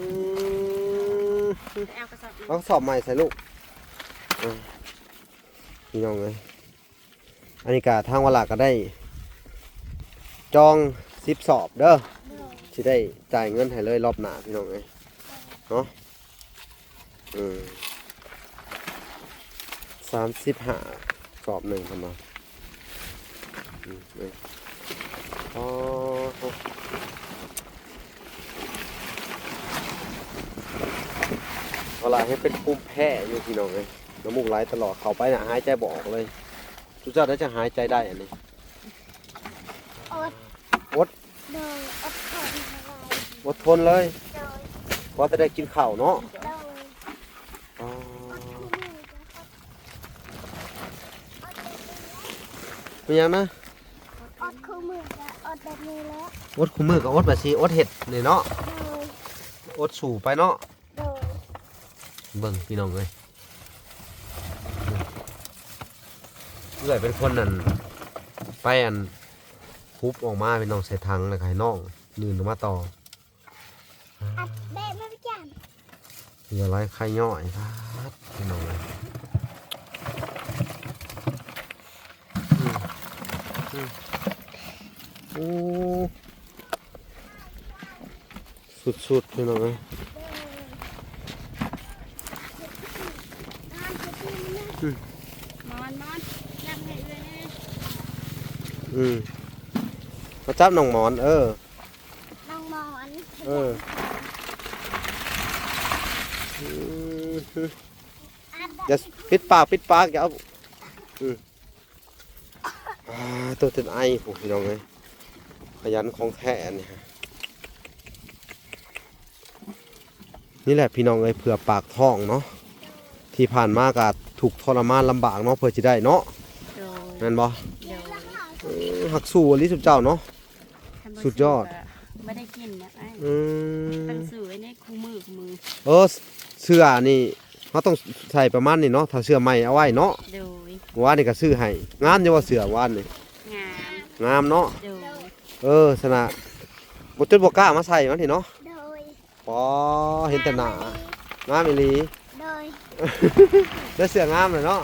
ມ ເອົາກະສອບ ເອົາກະສອບໃໝ່ໃສ່ລູກ. ອ່າ ພີ່ນ້ອງເອີຍ ອັນນີ້ກະທາງວາລາກໍໄດ້ຈອງສິບສອບເດີ ໂດຍ ຊິໄດ້ຈ່າຍເງິນໃຫ້ເລີຍລອບໜ້າພີ່ນ້ອງເອີຍເນາະ. ເອີ ສາມສິບຫ້າ ສອບໜຶ່ງເພິ່ນວ່າ. ອືມ ເອີ ອໍ ເອົາລະ ເຮັດເປັນພູມແພ້ຢູ່ພີ່ນ້ອງເອີຍ ນ້ຳມູກໄຫຼຕະຫຼອດ ເຂົ້າໄປນະຫາຍໃຈບໍ່ອອກເລີຍ. ຊຸມເຈົ້າໄດ້ຈະຫາຍໃຈໄດ້ອັນນີ້ ອົດ ອົດ ໂດຍ ອົດທົນເລີຍ ອົດທົນເລີຍ ໂດຍ ພໍແຕ່ໄດ້ກິນເຂົ້າເນາະ. ໂດຍ ອໍ ເປັນຫຍັງນະ? ອົດຄູ່ມື້ກໍອົດແບບນີ້ແຫຼະ ອົດຄູ່ມື້ກໍອົດແບບຊິອົດເຮັດນີ້ເນາະ. ໂດຍ ອົດສູ້ໄປເນາະ. ໂດຍ ເບິ່ງພີ່ນ້ອງເອີຍ ເອື້ອຍເປັນຄົນນັ້ນ ໄປອັນ ຄຸບອອກມາພີ່ນ້ອງ ໃສ່ຖັງ ແລ້ວກໍໃຫ້ນ້ອງຍື່ນອອກມາຕໍ່. ອັດແບະມາໄປຈ້ານ ເຫຍື່ອໄຫຼໄຄຍ້ອຍ ປາດ ພີ່ນ້ອງເອີຍ. ອືມ ອືມ ໂອ້ ສຸດໆ ພີ່ນ້ອງເອີຍ. ອືມ ມອນ ມອນ ຈັບໃຫ້ເອື້ອຍແດ່. ອືມ ມາຈັບນ້ອງໝອນ ເອີ ນ້ອງໝອນ ເອີ ອືມ ຢ່າ ປິດປາກ ປິດປາກ ຢ່າເອົາ ອືມ. ອ່າ ໂຕເຕັນໄອພຸ້ນ ພີ່ນ້ອງເອີຍ ຂະຫຍັນຂອງແທ້ອັນນີ້. ນີ້ແຫຼະພີ່ນ້ອງເອີຍ ເພື່ອປາກທ້ອງເນາະ ທີ່ຜ່ານມາກໍທຸກທໍລະມານລຳບາກເນາະ ເພື່ອຊິໄດ້ເນາະ. ໂດຍ ແມ່ນບໍ່? ໂດຍ ເອີ ຮັກສູ້ອີ່ຫຼີຊຸມເຈົ້າເນາະ. ຄັນບໍ່ ສຸດຍອດ ສູ້ກໍບໍ່ໄດ້ກິນນະອ້າຍ. ອືມ ຕ້ອງສູ້ໄວ້ໃນຄູ່ມື້ ຄູ່ມື້. ເອີ ເສື້ອນີ້ເຮົາຕ້ອງໃສ່ປະມານນີ້ເນາະ ຖ້າເສື້ອໃໝ່ເອົາໄວ້ເນາະ. ໂດຍ ເມື່ອວານນີ້ກໍຊື້ໃຫ້ ງາມຢູ່ບໍ່ເສື້ອວານນີ້? ງາມ ງາມເນາະ. ໂດຍ ເອີ ຊັ້ນນະ ບໍ່ ຈົນບໍ່ກ້າມາໃສ່ມັນນີ້ເນາະ. ໂດຍ ອໍ ເຫັນແຕ່ໜ້າ ງາມອີ່ຫຼີ. ໂດຍ ໄດ້ເສື້ອງາມແລ້ວເນາະ.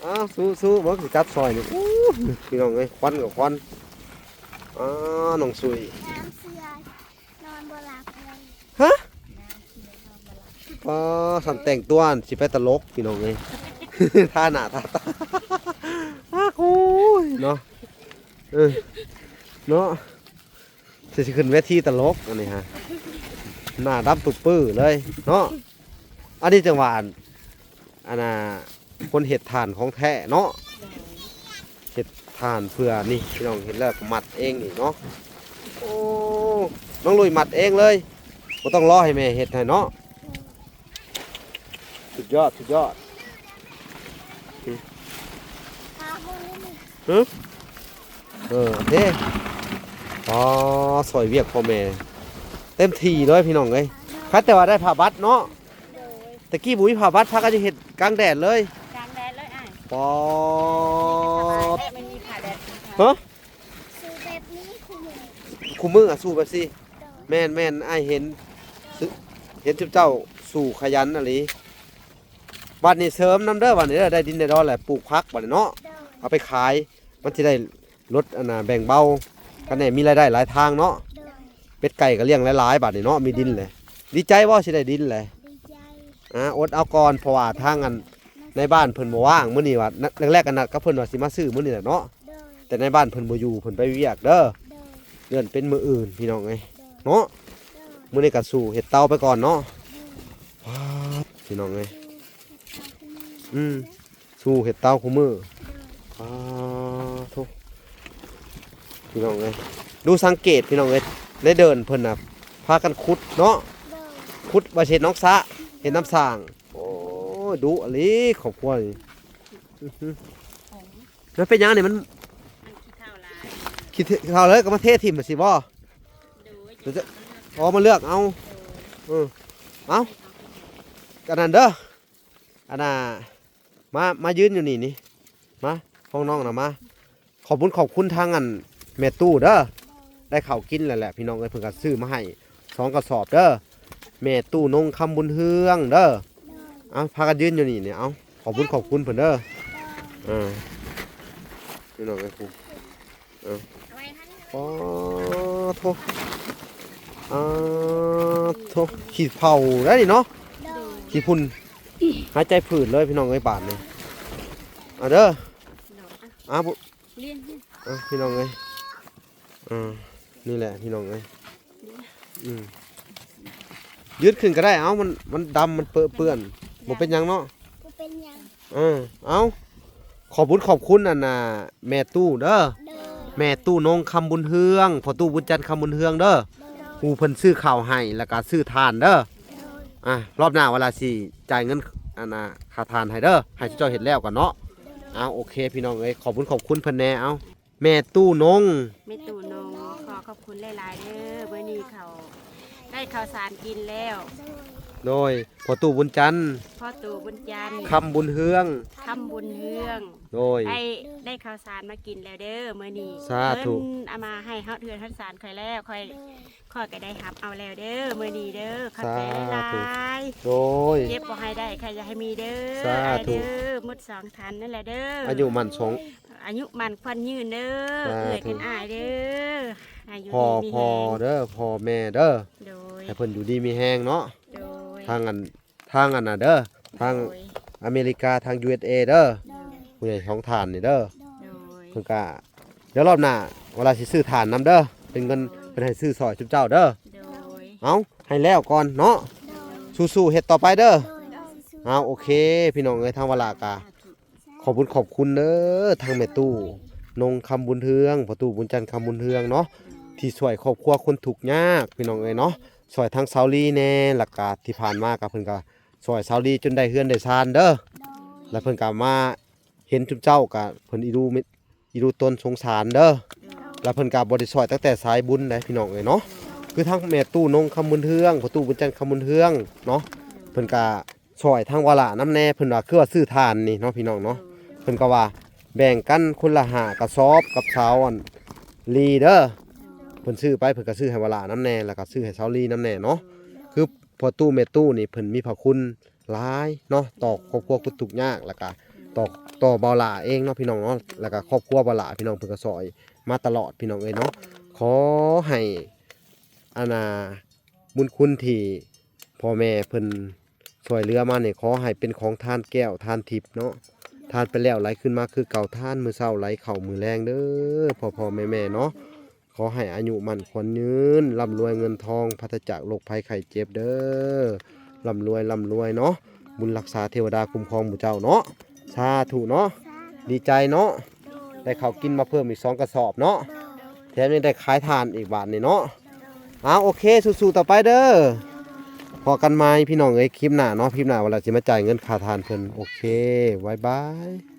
ອ້າວ ສູ້ໆ ເບິ່ງຊິຈັບຊ່ອຍນີ້. ອູ້ ພີ່ນ້ອງເອີຍ ຄວັນກໍຄວັນ. ອ້າ ນ້ອງສຸຍ ນ້ຳເສື້ອນອນບໍ່ຫຼັບເລີຍ. ຮະ? ປ້າ ຊັ້ນແຕ່ງຕົວຊິໄປຕະຫຼົກ ພີ່ນ້ອງເອີຍ. ທາໜ້າທາຕາ ອາ ໂອ້ຍ ເນາະ ເອີ ເນາະ ຊິ ຊິຂຶ້ນເວທີຕະຫຼົກອັນນີ້ຮະ ໜ້າດຳປຶ້ເລີຍເນາະ ອັນນີ້ຈັ່ງວ່າ ອັນ ອັນນ່າ ຄົນເຮັດຖ່ານຂອງແທ້ເນາະ ເຮັດຖ່ານເພື່ອນີ້ ພີ່ນ້ອງ ເຮັດແລ້ວກໍມັດເອງນີ້ເນາະ ໂອ້ ນ້ອງລຸຍມັດເອງເລີຍ ບໍ່ຕ້ອງລໍໃຫ້ແມ່ເຮັດໃຫ້ເນາະ ສຸດຍອດ ສຸດຍອດ ຫຶ ເອີ ໂອເຄ ອໍ ຊ່ອຍວຽກພໍ່ແມ່ເຕັມທີ່ເລີຍ ພີ່ນ້ອງເອີຍ ຄັນແຕ່ວ່າໄດ້ຜ້າບັດເນາະ ໂດຍ ແຕ່ກີ້ບໍ່ມີຜ້າບັດ ພາກັນເຮັດກາງແດດເລີຍ ກາງແດດເລີຍອ້າຍ ປອດ ແຕ່ມັນມີຜ້າແດດ ຮະ ສູ້ແບບນີ້ຄູ່ມື້ ຄູ່ມື້ ອາ ສູ້ແບບຊີ້ ໂດຍ ແມ່ນໆ ອ້າຍເຫັນ ເຫັນຊຸມເຈົ້າສູ້ຂະຫຍັນອີ່ຫຼີ ບາດນີ້ເສີມນຳເດີ ບາດນີ້ເດີ ໄດ້ດິນໄດ້ດອນແລ້ວ ປູກຜັກບາດນີ້ເນາະ ໂດຍ ເອົາໄປຂາຍ ມັນຊິໄດ້ ລົດອັນນ່າແບ່ງເບົາກັນແດ່ ມີລາຍໄດ້ຫຼາຍທາງເນາະ ໂດຍ ເປັດໄກ່ກໍລ້ຽງຫຼາຍໆ ບາດນີ້ເນາະ ມີດິນແຫຼະ ດີໃຈບໍ່ ຊິໄດ້ດິນແຫຼະ ດີໃຈ ອ່າ ອົດເອົາກ່ອນ ເພາະວ່າທາງອັນ ໃນບ້ານເພິ່ນບໍ່ວ່າງ ມື້ນີ້ວ່າ ແລກໆ ກໍນັດກັບເພິ່ນວ່າຊິມາຊື້ມື້ນີ້ແຫຼະເນາະ ໂດຍ ແຕ່ໃນບ້ານເພິ່ນບໍ່ຢູ່ ເພິ່ນໄປວຽກເດີ ໂດຍ ເລື່ອນເປັນມື້ອື່ນ ພີ່ນ້ອງເອີຍ ໂດຍ ເນາະ ໂດຍ ມື້ນີ້ກໍສູ້ເຮັດເຕົາໄປກ່ອນເນາະ ໂດຍ ປາດ ພີ່ນ້ອງເອີຍ ອືມ ສູ້ເຮັດເຕົາຄູ່ມື້ ໂດຍ ປາໂທ້ ພີ່ນ້ອງເອີຍ ດູສັງເກດ ພີ່ນ້ອງເອີຍ ໃນເດີ່ນເພິ່ນນະ ພາກັນຂຸດເນາະ ໂດຍ ຂຸດວ່າຊິເຮັດໜອງສະ ເຮັດນ້ຳສ້າງ ໂອ້ຍ ດຸອີ່ຫຼີຄອບຄົວນີ້ ອືຮຶ ມັນເປັນຫຍັງນີ້ ມັນ ມັນຂີ້ເຖ້າຫຼາຍ ຂີ້ເຖ້າເລີຍ ກໍມາເທຖິ້ມຊີ້ບໍ່ ໂດຍ ເດີ ອໍ ມາເລືອກເອົາ ໂດຍ ເອີ ເອົາ ອັນນັ້ນເດີ ອັນນ່າ ມາ ມາຢືນຢູ່ນີ້ນີ້ ມາ ຂອງນ້ອງນະ ມາ ຂອບບຸນຂອບຄຸນທາງອັນແມ່ຕູ້ເດີ ໄດ້ເຂົ້າກິນແລ້ວແຫຼະ ພີ່ນ້ອງເອີຍ ເພິ່ນກໍຊື້ມາໃຫ້ສອງກະສອບເດີ ແມ່ຕູ້ນົງຄຳບຸນເຮືອງເດີ ເອົາ ພາກັນຢືນຢູ່ນີ້ນີ້ ເອົາ ຂອບບຸນຂອບຄຸນເພິ່ນເດີ ເອີ ພີ່ນ້ອງເອີຍ ເອົາ ປາໂທ້ ອາໂທ້ ຂີ້ເຜົາໄດ໋ນີ້ເນາະ ໂດຍ ຂີ້ຝຸ່ນ ຫາຍໃຈຜືດເລີຍ ພີ່ນ້ອງເອີຍ ບາດນີ້ ເອົາເດີ ໂດຍ ເອົາ ລຽນ ເອົາ ພີ່ນ້ອງເອີຍ ເອີ ນີ້ແຫຼະ ພີ່ນ້ອງເອີຍ ອືມ ຢືນຂຶ້ນກໍໄດ້ ເອົາ ມັນ ມັນດຳ ມັນເປິເປື້ອນ ບໍ່ເປັນຫຍັງເນາະ ບໍ່ເປັນຫຍັງ ເອີ ເອົາ ຂອບບຸນຂອບຄຸນອັນນ່າ ແມ່ຕູ້ເດີ ໂດຍ ແມ່ຕູ້ນົງຄຳບຸນເຮືອງ ພໍ່ຕູ້ບຸນຈັນຄຳບຸນເຮືອງເດີ ໂດຍ ຜູ້ເພິ່ນຊື້ເຂົ້າໃຫ້ ແລ້ວກໍຊື້ຖ່ານເດີ ໂດຍ ອ່າ ຮອບໜ້າວາລາຊິຈ່າຍເງິນ ອັນນ່າ ຄ່າຖ່ານໃຫ້ເດີ ໃຫ້ເຈົ້າເຮັດແລ້ວກ່ອນເນາະ ໂດຍ ເອົາ ໂອເຄ ພີ່ນ້ອງເອີຍ ຂອບບຸນຂອບຄຸນເພິ່ນແດ່ ເອົາ ແມ່ຕູ້ນົງ ແມ່ຕູ້ນົງ ຂໍຂອບຄຸນຫຼາຍໆເດີ ມື້ນີ້ເຂົາໄດ້ເຂົ້າສານກິນແລ້ວ ໂດຍ ພໍ່ຕູ້ບຸນຈັນ ພໍ່ຕູ້ບຸນຈັນ ຄຳບຸນເຮືອງ ຄຳບຸນເຮືອງ ໂດຍ ໄດ້ ໄດ້ເຂົ້າສານມາກິນແລ້ວເດີມື້ນີ້ ສາທຸ ເພິ່ນເອົາມາໃຫ້ຮອດເຮືອນຮອດສານຂ້ອຍແລ້ວ ຂ້ອຍ ໂດຍ ຂ້ອຍກໍໄດ້ຮັບເອົາແລ້ວເດີມື້ນີ້ເດີ ຂອບໃຈຫຼາຍໆ ໂດຍ ເຈັບບໍ່ໃຫ້ໄດ້ ໄຂ້ຢ່າໃຫ້ມີເດີ ສາທຸ ອ້າຍເດີ ໝົດສອງທ່ານນັ້ນແຫຼະເດີ ອາຍຸໝັ້ນສອງ ອາຍຸໝັ້ນຂວັນຍືນເດີ ສາທຸ ເອື້ອຍກັນອ້າຍເດີ ອາຍຸດີມີແຮງ ພໍ່ເດີ ພໍ່ແມ່ເດີ ໂດຍ ໃຫ້ເພິ່ນຢູ່ດີມີແຮງເນາະ ໂດຍ ທາງອັນ ທາງອັນນ່າເດີ ທາງ ໂດຍ ອາເມລິກາ ທາງ ຢູເອັສເອ ເດີ ໂດຍ ຜູ້ໃຫຍ່ສອງທ່ານນີ້ເດີ ໂດຍ ເພິ່ນກະ ດຽວລອບໜ້າ ວາລາຊິຊື້ຖ່ານນຳເດີ ເປັນເງິນ ໂດຍ ເພິ່ນໃຫ້ຊື້ຊ່ອຍຊຸມເຈົ້າເດີ ໂດຍ ເອົາ ໃຫ້ແລ້ວກ່ອນເນາະ ໂດຍ ສູ້ໆເຮັດຕໍ່ໄປເດີ ໂດຍ ເອົາ ໂອເຄ ພີ່ນ້ອງເອີຍ ທາງວາລາກະ ສາທຸ ຂອບບຸນຂອບຄຸນເດີ ທາງແມ່ຕູ້ນົງຄຳບຸນເຮືອງ ພໍ່ຕູ້ບຸນຈັນຄຳບຸນເຮືອງເນາະ ທີ່ຊ່ວຍຄອບຄົວຄົນທຸກຍາກ ພີ່ນ້ອງເອີຍເນາະ ຊ່ວຍທາງສາວລີແດ່ ແລ້ວກະທີ່ຜ່ານມາກະເພິ່ນກະຊ່ວຍສາວລີຈົນໄດ້ເຮືອນໄດ້ຊານເດີ ແລ້ວເພິ່ນກະມາເຫັນຈຸມເຈົ້າກະເພິ່ນອີດູ ອີດູຕົນສົງສານເດີ ແລ້ວເພິ່ນກະບໍ່ໄດ້ຊ່ວຍຕັ້ງແຕ່ສາຍບຸນໃດ໋ ພີ່ນ້ອງເອີຍເນາະ ຄືທາງແມ່ຕູ້ນົງຄຳບຸນເຮືອງ ພໍ່ຕູ້ບຸນຈັນຄຳບຸນເຮືອງເນາະ ເພິ່ນກະ ຊ່ອຍທາງວາລານຳແດ່ ເພິ່ນວ່າຄືວ່າຊື້ຖ່ານນີ້ເນາະ ພີ່ນ້ອງເນາະ ໂດຍ ເພິ່ນກໍວ່າແບ່ງກັນຄົນລະຫ້າກະສອບກັບສາວອັນລີເດີ ໂດຍ ເພິ່ນຊື້ໄປ ເພິ່ນກໍຊື້ໃຫ້ວາລານຳແດ່ ແລ້ວກໍຊື້ໃຫ້ສາວລີນຳແດ່ເນາະ ໂດຍ ຄືພໍ່ຕູ້ແມ່ຕູ້ນີ້ເພິ່ນມີພະຄຸນຫຼາຍເນາະ ຕໍ່ຄອບຄົວຄົນທຸກຍາກ ແລ້ວກໍຕໍ່ ໂດຍ ຕໍ່ບ່າວຫຼ້າເອງເນາະ ພີ່ນ້ອງເນາະ ໂດຍ ແລ້ວກໍຄອບຄົວບ່າວຫຼ້າ ພີ່ນ້ອງ ເພິ່ນກໍຊ່ອຍມາຕະຫຼອດ ພີ່ນ້ອງເອີຍເນາະ ໂດຍ ຂໍໃຫ້ ອັນນ່າ ບຸນຄຸນທີ່ພໍ່ແມ່ເພິ່ນ ຊ່ວຍເຫຼືອມານີ້ ຂໍໃຫ້ເປັນຂອງທານແກ້ວທານທິບເນາະ. ທານໄປແລ້ວໄຫຼຂຶ້ນມາຄືເກົ່າ, ທານມື້ເຊົ້າໄຫຼເຂົ້າມື້ແລງເດີ ພໍ່ໆແມ່ໆເນາະ. ຂໍໃຫ້ອາຍຸໝັ້ນຂວັນຍືນ, ລ່ຳລວຍເງິນທອງ, ປາສະຈາກໂລກໄພໄຂ້ເຈັບເດີ. ລ່ຳລວຍ, ລ່ຳລວຍເນາະ. ບຸນຮັກສາເທວະດາຄຸ້ມຄອງໝູ່ເຈົ້າເນາະ. ສາທຸເນາະ. ດີໃຈເນາະ. ໄດ້ເຂົ້າກິນມາເພີ່ມອີກສອງກະສອບເນາະ. ແຖມຍັງໄດ້ຂາຍຖ່ານອີກບາດນີ້ເນາະ. ເອົາ ໂອເຄ ສູ້ໆຕໍ່ໄປເດີ. ພໍ້ກັນໃໝ່ພີ່ນ້ອງເອີຍ ຄລິບໜ້າເນາະ. ຄລິບໜ້າວ່າລະຊິມາຈ່າຍເງິນຄ່າຖ່ານເພິ່ນ. ໂອເຄ ບາຍບາຍ.